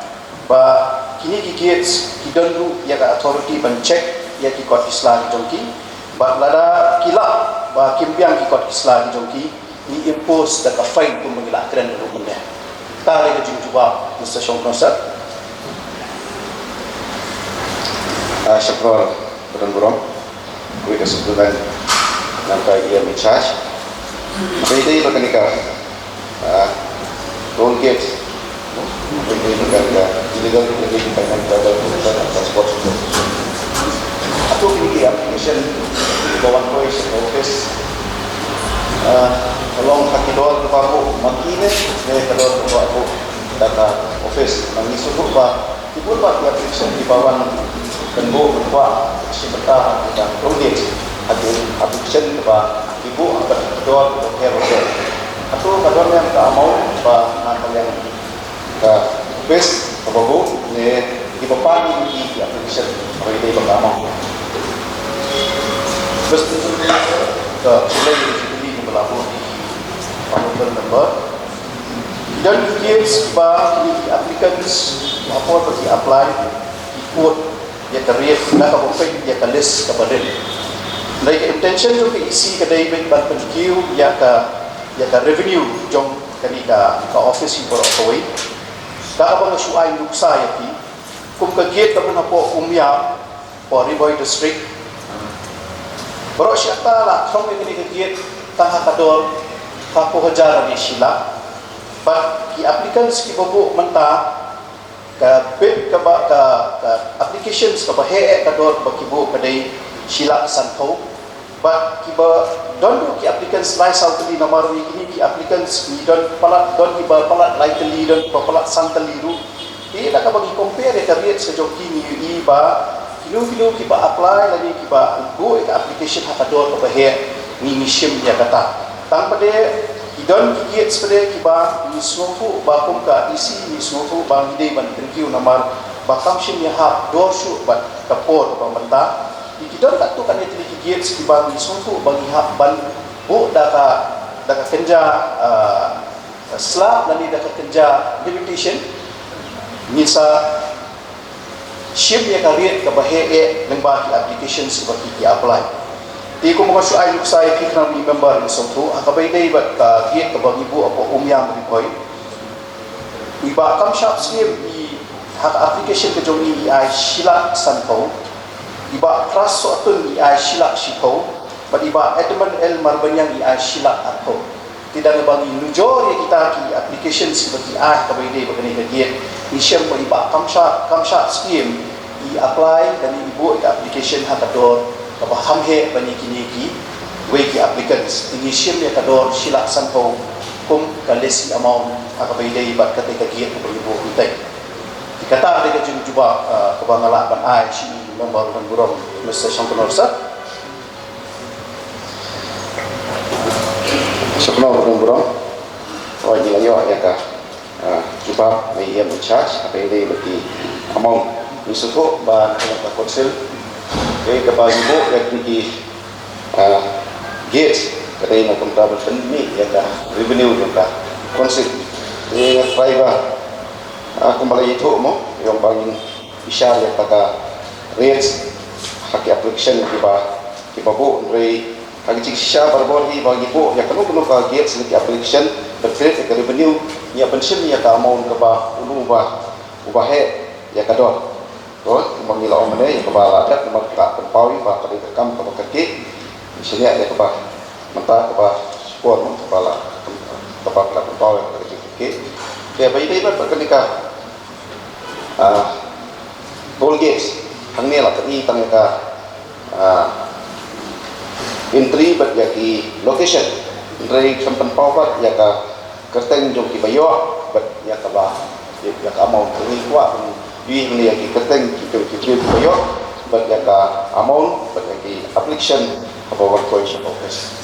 ba kine ki gates ki don ruh ïa ka authority ban check ïa ki kot ki sla ki jong ki. Bad lada ki lah ba kim biang ki kot ki sla ki jong ki, ngi impose da ka fine kumba ngi la kren ruh mynne. Kata ka dei ka jingjubab, Mister Shongknor sir. Ah, shukran, Badan Burom. Kawei ka supplement na ka E M in charge. Ba ïadei bad kane ka, ah, toll gate. Ba ïadei bad kane ka illegal, illegal, illegal transport. Hato kine ki application ba wan poi sha ka office, ah, ka long ha ki dor kaba buh ma ki ne, ne ka dor kaba buh da ka office. Ngi sngewthuh ba ki bun pat ki application kiba wan kynbuh kynkwah shi bynta ha ki toll gate, ha ki application kiba ki buh ha ki dor kiba pher bapher. Hato ka don ne em ka amount ba na ka liang ka office kaba buh ne kiba pan ïa ki application ba ïadei bad ka amount? First, ka khublei ïa ki kylli kiba la buh ïa ki honorable member. Ki don ki case ba kine ki applicants ha por ba ki apply ki quote ïa ka rate na kaba peit ïa ka list kaba rim. Hynrei ka intention jong ka E C ka dei beit ban pynkiew ïa ka, ïa ka revenue jong kane ka, ka office hi baroh kawei. Da kaba nga shu ai nuksa ïa phi, kum ka gate kaba na hapoh Umïa, hapoh Ri Bhoi District, baroh shi katta la khrong ïa kane ka gate tang ha ka dor khatphew hajar ne shi lak. Bad ki applicants kiba buh mynta, ka bid kaba, ka, ka applications kaba heh eh ka dor ba ki buh ka dei shi lak sanphew. Bad kiba don ruh ki applicants lai saw tylli, namar ba kine ki applicants ki don palat, don kiba palat lai tylli, don kiba palat san tylli ruh. Te da kaba ngi compare ïa ka rates ka jong ki, ngi ïohi ba kino kino kiba apply lane kiba buh ïa ka application ha ka dor kaba heh, Ngi ngi shim ïa kata. Tang pat de ki don ki gates pat de kiba ngi sngewthuh ba kum ka E C ngi sngewthuh ba ngi dei ban kyntiew namar ba kam shym ïa hap dor shuh bad ka por ba mynta. Ki don katto katne tylli ki gates kiba ngi sngewthuh ba ngi hap ban buh da ka, da ka kynja, ah, slap lane da ka kynja limitation. Ngi sa shim ïa ka rate kaba heh eh lyngba ki applications kiba ki, ki apply. Te kum nga shu ai nuksa ïa phi khnang ba i member in sngewthuh, ha kaba ïadei bad ka gate kaba ngi buh hapoh Umiam Ri Bhoi, i Bah Kamshap Syiem i, ha ka application ka jong i, i ai shi lak sanphew, i Bah Tras Sohtun i ai shi lak shiphew, bad i Bah Edmund L Marbaniang i ai shi lak arphew. Te da kaba ngi nujor ïa kita ki applications ba ki ai ha kaba ïadei bad kane ka gate, ngi shem ba i Bah Kamshap, Kamshap Syiem i apply lane i buh ïa ka application ha ka dor kaba kham heh ban ïa kine kiwei ki applicants. Te ngi shem ïa ka dor shi lak sanphew kum ka lessee amount ha kaba ïadei bad kata ka gate kaba ngi buh mynta. Te kata ka dei ka jingjubab, ah, kaba nga lah ban ai sha i member u nongburom, Mister Shangknor sir. Shangknor u nongburom. Hooid, ngi la ïoh ïa ka, ah, jubab na i E M in charge ha kaba ïadei bad ki amount. Ngi sngewthuh ba na ka council, eh, kaba ngi buh ïa kine ki, ah, gates ka dei na ka bynta ban pynmih ïa ka revenue jong ka council. Te nga try ba, ah, kumba la ïathuh mo, ïa ba ngin bishar ïa kata ka rates ha ki application kiba, kiba buh, hynrei ha ka jingshisha barabor hi ba ngi buh ïa kano kano ka gates ne ki application ban create ïa ka revenue, ngi hap ban shim ïa ka amount kaba u long uba, uba heh ïa ka dor. To, kumba ngi la ong mynne, ïa kaba la dep namar ka pynpaw ïa ba ka dei ka kam kaba kyrkieh. Ngi shaniah ïa kaba mynta kaba shipor mo, kaba la, kaba la pynpaw ïa ka dei ka kyrkieh. Te ba ïadei bad kane ka, ah, toll gates, hangne la pyni tang ïa ka, ah, entry bad ïa ki location. Hynrei khlem pynpaw pat ïa ka kyrteng jong kiba ïoh bad ïa kaba, ïa ka amount. Ngi kwah ban ïohi hangne ïa ki kyrteng ki, ki, ki, kiba ïoh bad ïa ka amount bad ïa ki application haba wan poi sha ka office.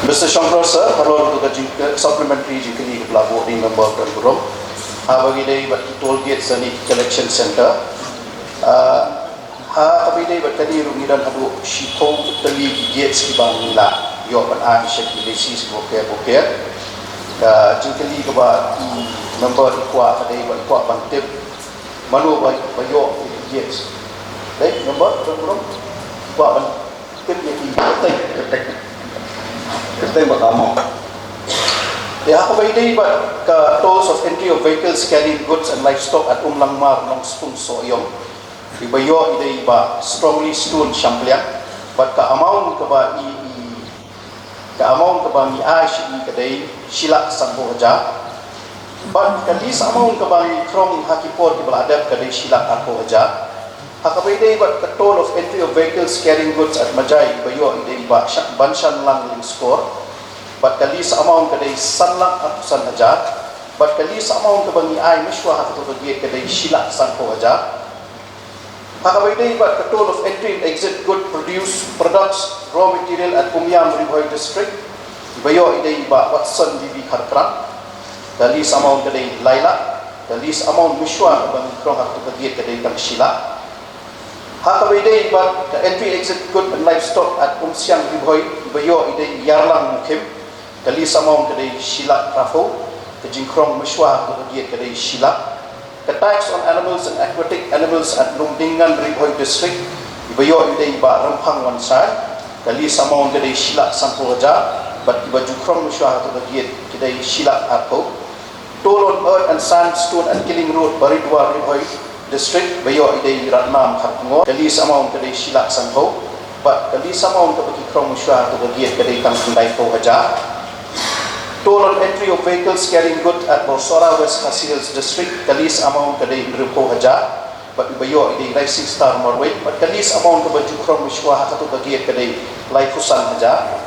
Mister Shangknor sir, halor kata ka jing, ka supplementary jingkylli kaba la buh da i member u nongburom ha kaba ïadei bad ki toll gates ne ki collection center. Ah, ha kaba ïadei bad kane ruh ngi don haduh shiphew tylli ki gates kiba ngi la ïoh ban ai sha ki lessees kiba pher ba pher. Ka jingkylli kaba i member i kwah ka dei ba i kwah ban tip mano ba, ba ïoh ïa ki gates. Dei member, burom burom, i kwah ban tip ïa ki kyrteng, kyrteng, kyrteng ba ka amount. Te ha kaba ïadei bad ka tolls of entry of vehicles carrying goods and livestock at Umlangmar, Nongspung, Sohiong, iba ïoh i dei i Bah Strongly Stone Shampliang, bad ka amount kaba i, i, ka amount kaba ngi ai sha i ka dei shi lak sanphew hajar. Bad ka lease amount kaba ngi khrong ha ki por kiba la dep ka dei shi lak arphew hajar. Ha kaba ïadei bad ka toll of entry of vehicles carrying goods at Majai, iba ïoh i dei i Bah Sha-, Banshanlang Lyngskor. Bad ka lease amount ka dei san lak arphew san hajar. Bad ka lease amount kaba ngi ai mynshuwa ha kato ka gate ka dei shi lak sanphew hajar. Ha kaba ïadei bad ka toll of entry and exit good produce, products, raw material at Umiam, Ri Bhoi District, iba ïoh i dei i Bah Watson B B Kharkhrang. Ka lease amount ka dei lai lak. Ka lease amount mynshuwa kaba ngi khrong ha kato ka gate ka dei tang shi lak. Ha kaba ïadei bad ka entry exit good and livestock at Umsiang, Ri Bhoi, iba ïoh i dei i Yarlang Mukhim. Ka lease amount ka dei shi lak phra phew, ka jingkhrong mynshuwa ha kato ka gate ka dei shi lak. Ka tax on animals and aquatic animals at Lumdingngan, Ri Bhoi District, iba ïoh i dei i Bah Rymphang Wanshai. Ka lease amount ka dei shi lak sanphew hajar, bad kiba ju khrong mynshuwa ha kato ka gate ka dei shi lak arphew. Toll on earth and sandstone at Killing Road, Baridwar, Ri Bhoi District, ba ïoh i dei i Ratnam Kharkongor. Ka lease amount ka dei shi lak sanphew. Bad ka lease amount kaba ki khrong mynshuwa ha kato ka gate ka dei tang khyndaiphew hajar. Toll on entry of vehicles carrying goods at Bawsora, West Khasi Hills District, ka lease amount ka dei hynriewphew hajar. Bad iba ïoh i dei i Rising Star Marwei. Bad ka lease amount kaba ju khrong mynshuwa ha kato ka gate ka dei laiphew san hajar.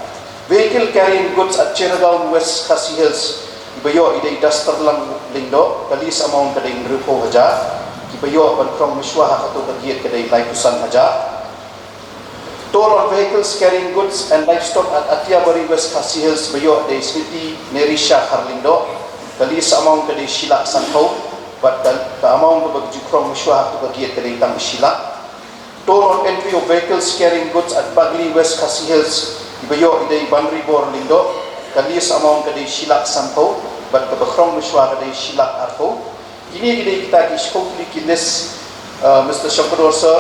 Vehicle carrying goods at Cheragaon, West Khasi Hills, iba ïoh i dei i Dasterlang Lyngdoh, ka lease amount ka dei hynriewphew hajar. Ki ba ïoh ban khrong mynshuwa ha kato ka gate ka dei laiphew san hajar. Toll on vehicles carrying goods and livestock at Athiabari, West Khasi Hills, ba ïoh da i Smriti Nerisha Kharlyngdoh, ka lease amount ka dei shi lak sanphew, bad ka, ka amount kaba ju khrong mynshuwa ha kato ka gate ka dei tang shi lak. Toll on entry of vehicles carrying goods at Bagli, West Khasi Hills, iba ïoh i dei Banribor Lyngdoh, ka lease amount ka dei shi lak sanphew, bad kaba khrong mynshuwa ka dei shi lak arphew. Kine ki dei kita ki shiphew tylli ki list, uh, Mister Shongknor Sir,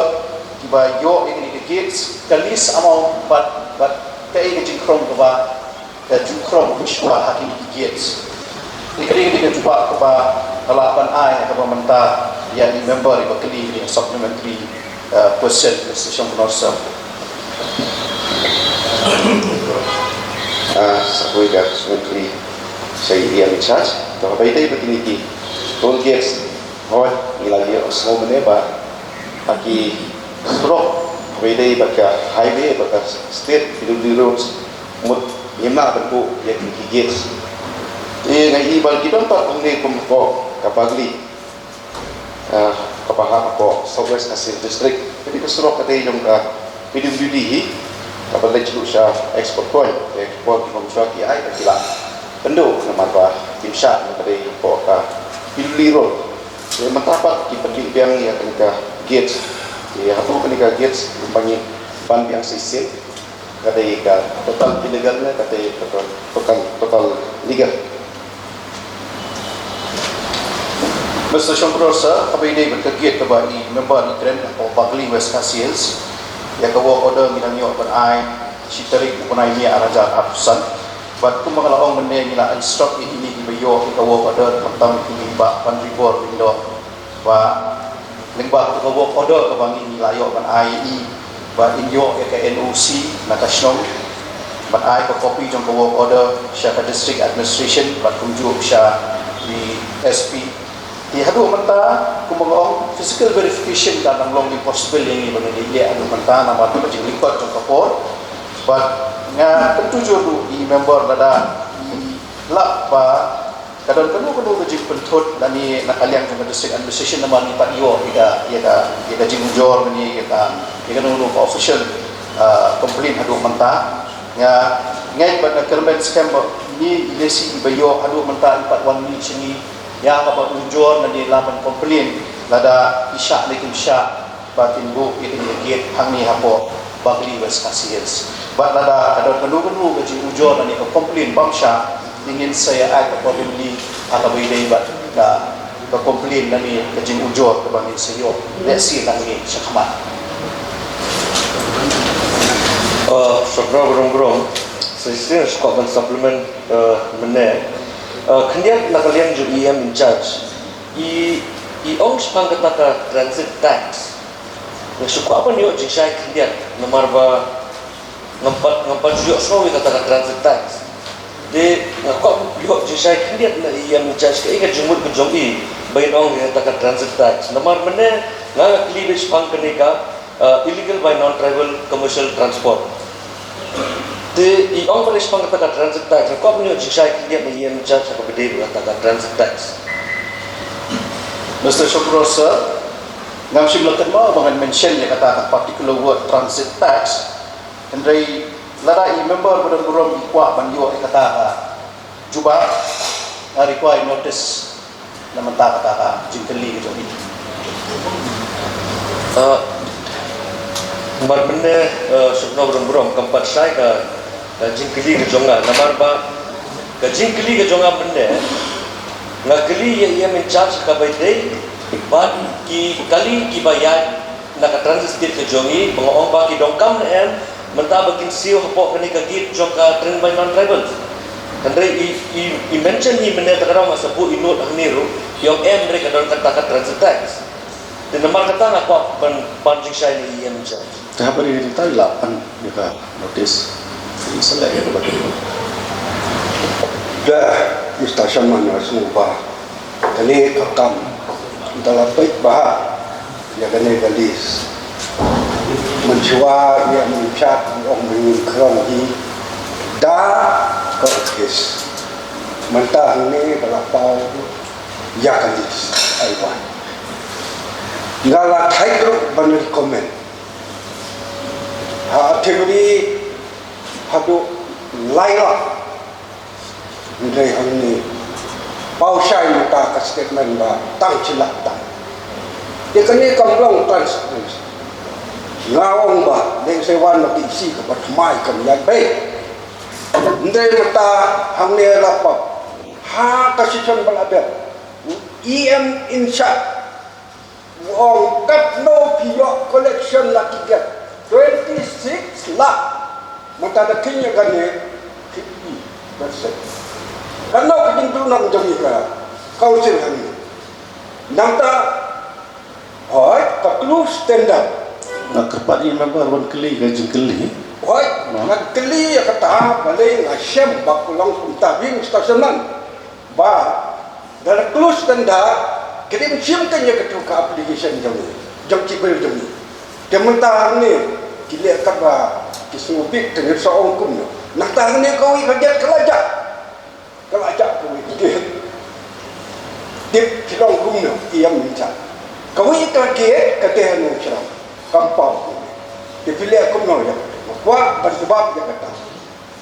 kiba ïoh ïa kine ki gates, ka lease amount bad, bad kaei ka jingkhrong kaba ka jingkhrong mynshuwa ha kine ki gates. Ïa kane ka dei ka jubab kaba nga lah ban ai kaba mynta ïa i member iba kylli ïa ka supplementary, uh, question, Mister Shongknor Sir. Ah, sa kawei ka supplementary sha i E M in charge. To, haba ïadei bad kine ki toll gates, hooid, ngi la ïohsngew mynne ba ha ki surok, haba ïadei bad ka highway, bad ka state P W D roads, mut ngim lah ban buh ïa kine ki gates. Te nga i ba ki don pat hangne kum ko ka Bagli, ah, kaba hap hapoh South West Khasi Hills District. Kane ka surok ka dei jong ka P W D hi, kaba leit sha export point. Te ki por ki bym shuwa ki ai, ki la pynduh namar ba kim shah, namar ba dei hapoh ka P W D road. Te mynta pat ki pynlip biang ïa kane ka gates. Te hato kane ka gates kumba ngi ban biang shisien, ka dei ka total illegal ne ka dei total, total, total legal? Mister Shongknor Sir, haba ïadei bad ka gate kaba i member i kren hapoh Bagli, West Khasi Hills, ïa ka work order ngi dang ïoh ban ai shi tarik u bnai May ar hajar arphew san. Bad kumba nga la ong mynne, ngi la instruct ïa kine kiba ïoh ïa ka work order, khamtam ïa i Bah Banribor Lyngdoh, ba lyngba ka work order kaba ngi la ïoh ban ai ïa i, ba in ïoh ïa ka N O C na ka shnong, ban ai ka copy jong ka work order sha ka district administration bad kumjuh sha i S P. Te haduh mynta, kumba nga ong, physical verification ka dang long impossible ïa ngi ban leh haduh mynta namar ka jinglyngkot jong ka por. Bad nga kyntu jur ruh ïa i member lada i lap ba ka don kano kano ka jingpynthut lane na ka liang jong ka district administration namar ngi pat ïoh ïa ka, ïa ka, ïa ka jingujor lane ïa ka, ïa kano kano ka official, ah, complaint haduh mynta. Nga ngeit bad nga kyrmen skhem ba ngi, i lehse iba ïoh haduh mynta i pat wan mih sha ngi ïa kaba ujor lane lam ban complain lada i shah ne kim shah ba kin buh ïa kane ka gate hangne hapoh Bagli, West Khasi Hills. Bad lada ka don kano kano ka jingujor lane ka complain bym shah, te ngin sa ïa act accordingly ha kaba ïadei bad ka, ka complain lane ka jingujor kaba ngin sa ïoh lehse nangne shakhmat. Uh, Shongknor Burom Burom, sa shisien nga kwah ban supplement, uh, mynne. Uh, khyndiat na ka liang jong i E M in charge, i, i ong shaphang kata ka transit tax. Nga shu kwah ban ïoh jingshai khyndiat namar ba ngam pat, ngam pat ju ïohsngew ïa kata ka transit tax. Te nga kwah ïoh jingshai khyndiat na i E M in charge, kaei ka jingmut ka jong i ba in ong ïa kata ka transit tax. Namar mynne nga, nga kylli beit shaphang kane ka, uh, illegal by non-tribal commercial transport. Te i ong ba dei shaphang kata ka transit tax, nga kwah ban ïoh jingshai khyndiat na i E M in charge ha kaba ïadei bad kata ka transit tax. Mister Shongknor Sir, ngam shym la kynmaw ba ngan mention ïa kata ka particular word transit tax. Hynrei lada i member ba don burom i kwah ban ïoh ïa kata ka jubab, nga require notice na mynta kata ka jingkylli ka jong i. Ah, mar mynne, ah, Shongknor Burom Burom, kam pat shai ka, ka jingkylli ka jong nga, namar ba ka jingkylli ka jong nga mynne, nga kylli ïa i E M in charge kaba ïadei bad ki kali kiba ïaid na ka transit state ka jong i, ba nga ong ba ki donkam ne em mynta ba kin siew hapoh kane ka gate jong ka train by non-tribal. Hynrei i, i, i mention hi mynne, te ka daw nga sa buh i note hangne ruh, i ong em, hynrei ka don kata ka transit tax. Te namar kata nga kwah ban, ban jingshai na i E M in charge. Te haba ri ri ta i la pan ïa ka notice. I sa leh ïa kaba. Da, Mister Sharma, nga sngew ba kane ka kam da la peit bha ïa kane ka list. Mynshuwa ïa mynshuwa ong ba ngin khrong hi da ka office. Mynta hangne ka la paw ïa ka list ai wan. Nga la thait ruh ban recommend ha Thibri haduh lai lak. Hynrei hangne paw shai mynta ka statement ba tang shi lak tang. Ïa kane kam long transparency. Nga ong ba dei sa wan na P C ka ba thymmai kam ïaid beit. Hynrei mynta hangne la pop ha ka session ba la dep, E M in charge u ong katno phi ïoh collection na ki gate, twenty six lakh. Mynta da kheiñ ïa kane fifty percent. Katno ka jingduhnong jong ngi ka council hangne. Nangta, hooid, ka close tender. Nga kyrpad ïa i member ban kylli ka jingkylli. Hooid, nga kylli ïa kata, balei nga shem ba ka long kumta, being statement. Ba da la close tender, ki dei ban shim kane ïa katu ka application jong ngi, jong ki bill jong ngi. Te mynta hangne ki leh katba ki sngewbha, te ngin sa ong kumno. Nangta hangne kawei ka gate ka la jah. Ka la jah kawei ka gate. Tip ki long kumno, E M in charge. Kawei ka gate ka dei ha Nongshram, kam paw kumno. Te phi leh kumno ïa katu. Nga kwah ban jubab ïa kata.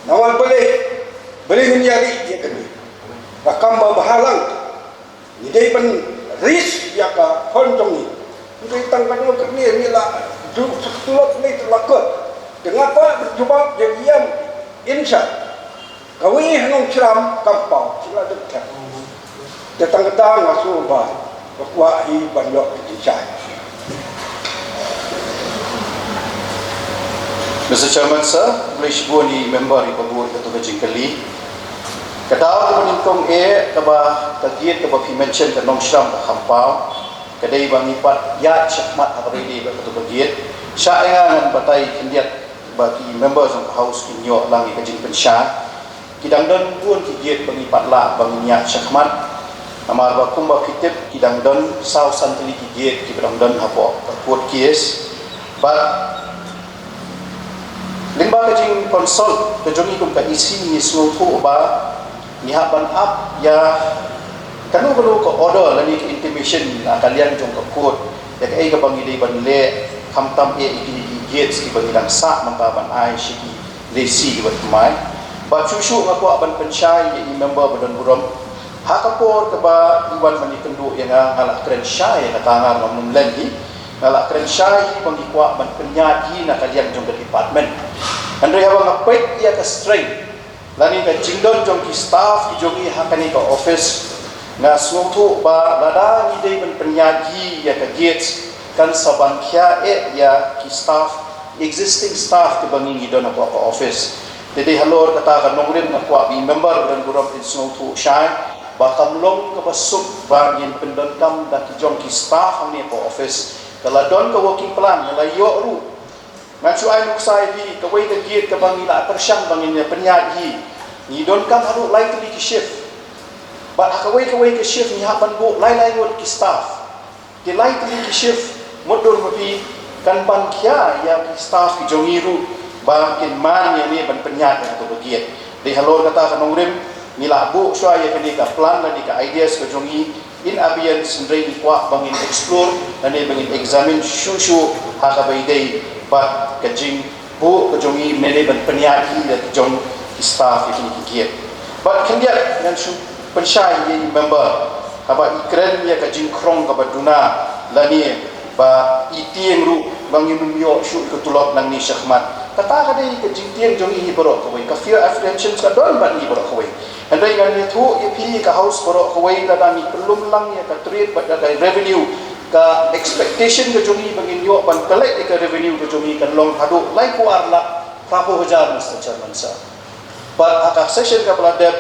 Namar balei, balei ngin ïa ri ïa kane. Ba kam ba bha lang. Ngi dei ban raise ïa ka fund jong ngi. Ngi dei tang kano kane ngi la ju suk tulop ngi tu la kot. Te nga kwah ban jubab ïa E M in charge. Kawei ha Nongshram kam paw, shi la dep thep. Te tang kata nga sngewbha, nga kwah hi ban ïoh ka jingshai. Mister Chairman Sir, khublei shibun ïa i member iba bud ïa katu ka jingkylli. Ka daw kaba nyngkong eh kaba ka gate kaba phi mention ka Nongshram ka Khampaw, ka dei ba ngi pat ïaid shakhmat ha kaba ïadei bad katu ka gate. Shah ïa nga ngan batai khyndiat ba ki member jong ka House kin ïoh lang ïa ka jingpynshai. Ki dang don bun ki gate ba ngi pat lah ba ngin ïaid shakhmat. Namar ba kumba phi tip ki dang don saw san tylli ki gate kiba dang don hapoh ka court case. Bad lyngba ka jingconsult ka jong ngi kum ka E C ngi sngewthuh ba ngi hap ban ap ïa kano kano ka order lane ka intimation na ka liang jong ka court ïa kaei kaba ngi dei ban leh, khamtam eh ïa kine ki gates kiba ngi dang sah mynta ban ai sha ki lehse kiba thymmai. Bad shuh shuh nga kwah ban pynshai ïa i member ba don burom. Ha ka por kaba i wan ban ïakynduh ïa nga, nga la kren shai ïa kata, nga ruh ngam nym len hi. Nga la kren shai hi ba ngi kwah ban pynïaid hi na ka liang jong ka department. Hynrei haba nga peit ïa ka strength lane ka jingdon jong ki staff ki jong ngi ha kane ka office, nga sngewthuh ba lada ngi dei ban pynïaid hi ïa ka gates, kan sa ban khia eh ïa ki staff, existing staff kiba ngi ngi don hapoh ka office. Te dei halor kata ka nongrim nga kwah ba i member ba don burom kin sngewthuh shai ba kam long kaba suk ba ngin pyndonkam da ki jong ki staff hangne hapoh office. Ka la don ka working plan, nga la ïoh ruh. Ngan shu ai nuksa ïa phi, kawei ka gate kaba ngi la pyrshang ba ngin ïa pynïaid hi, ngi donkam haduh lai tylli ki shift. Bad ha kawei kawei ka shift ngi hap ban buh lai lai ngut ki staff. Te lai tylli ki shift, mutdur ma phi, kan ban khia ïa ki staff ki jong ngi ruh ba kin man ïa ne ban pynïaid ïa katu ka gate. Dei halor kata ka nongrim ngi la buh shuwa ïa kane ka plan lane ka ideas ka jong ngi in abeyance, hynrei ngi kwah ba ngin explore lane ba ngin examine shuh shuh ha kaba ïadei bad ka jingbuh ka jong ngi ne dei ban pynïaid ïa ki jong ki staff ïa kine ki gate. Bad khyndiat ngan shu pynshai ïa i member haba i kren ïa ka jingkhrong kaba duna lane ba i tieng ruh ba ngin ym ïoh shuh ka tulop nangne shakhmat. Kata ka dei ka jingtieng jong ngi hi baroh kawei, ka fear apprehensions ka don bad ngi baroh kawei. Hynrei ngan ïathuh ïa phi ka House baroh kawei, lada ngi pynlong lang ïa ka trade bad ka revenue, ka expectation ka jong ngi ba ngin ïoh ban collect ïa ka revenue ka jong ngi kan long haduh laiphew ar lak phraphew hajar, Mister Chairman Sir. Bad ha ka session kaba la dep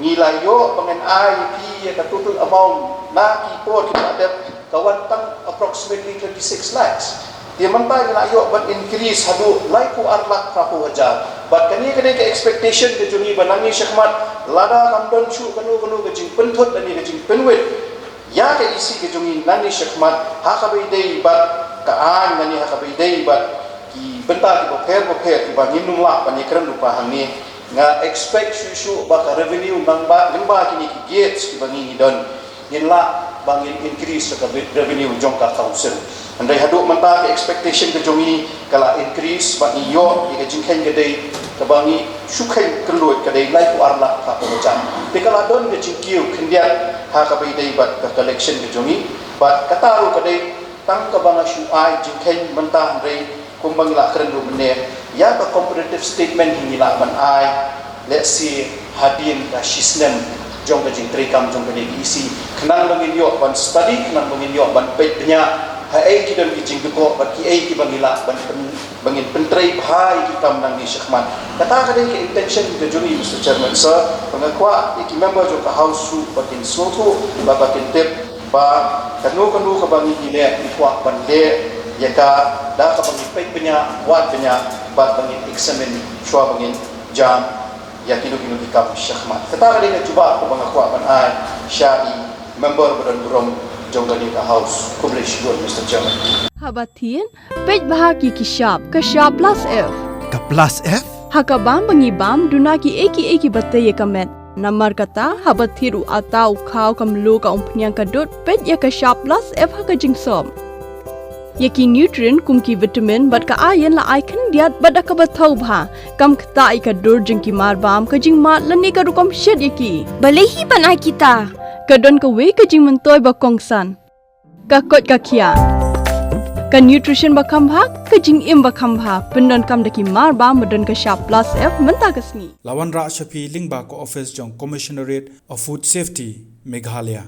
ngi la ïoh ba ngin ai ïa phi ïa ka total amount na ki por kiba la dep ka wan tang approximately twenty six lakhs. Te mynta ngi la ïoh ban increase haduh laiphew ar lak phraphew hajar. Bad kane ka dei ka expectation ka jong ngi ba nangne shakhmat lada kam don shuh kano kano ka jingpynthut lane ka jingpynwit ïa ka E C ka jong ngi nangne shakhmat ha kaba ïadei bad ka aiñ lane ha kaba ïadei bad ki bynta kiba pher ba pher kiba ngin ym lah ban ïakren lypa hangne, nga expect shuh shuh ba ka revenue lyngba, lyngba kine ki gates kiba ngi ngi don ngin lah ba ngin increase ka revenue jong ka council. Hynrei haduh mynta ka expectation ka jong ngi ka la increase, bad ngi ïoh ïa ka jingkheiñ ka dei kaba ngi shu kheiñ kynluid ka dei laiphew ar lak ha ka bajam. Te ka la don ka jingkiew khyndiat ha kaba ïadei bad ka collection ka jong ngi, bad kata ruh ka dei tang kaba nga shu ai jingkheiñ mynta, hynrei kumba ngi la kren ruh mynne, ïa ka comparative statement hi ngi lah ban ai lehse hadien ka shisnem jong ka jingtreikam jong kane ka E C, khnang ba ngin ïoh ban study, khnang ba ngin ïoh ban peit bniah ha ei ki don ki jingdukok bad ki ei kiba ngi lah ban pyn ba ngin pyntrei bha ïa ki kam nangne shakhmat. Kata ka dei ka intention ka jong ngi, Mister Chairman Sir, ba nga kwah ïa ki member jong ka House ruh ba kin sngewthuh, ba ba kin tip ba kano kano kaba ngi leh ngi kwah ban leh ïa ka da kaba ngi peit bniah, wad bniah, bad ba ngin examine shuwa ba ngin jam ïa kino kino ki kam shakhmat. Kata ka dei ka jubab kaba nga kwah ban ai sha i member ba don burom jong kane ka House. Khublei shibun, Mister Chairman. Haba thied, peit bha ki ki shap, ka shap plus F. Ka plus F? Ha ka bam ba ngi bam, duna ki ei ki ei kiba tei ïa ka met. Namar kata, haba thied u atta, u khaw, ka mluh, ka umphniang, ka dud, peit ïa ka shap plus F ha ka jingsop. Ïa ki nutrient kum ki vitamin bad ka iron la ai khyndiat bad da kaba thaw bha. Kam ktah ïa ka dur jong ki marbam, ka jingmad lane ka rukom shet ïa ki. Balei hi ban ai kita? Ka don kawei ka jingmyntoi ba kongsan. Ka koit ka khiah. Ka nutrition ba kham bha, ka jingim ba kham bha. Pyndonkam da ki marbam ba don ka shap plus F mynta ka sngi. La wanrah sha phi lyngba ka office jong Commissionerate of Food Safety, Meghalaya.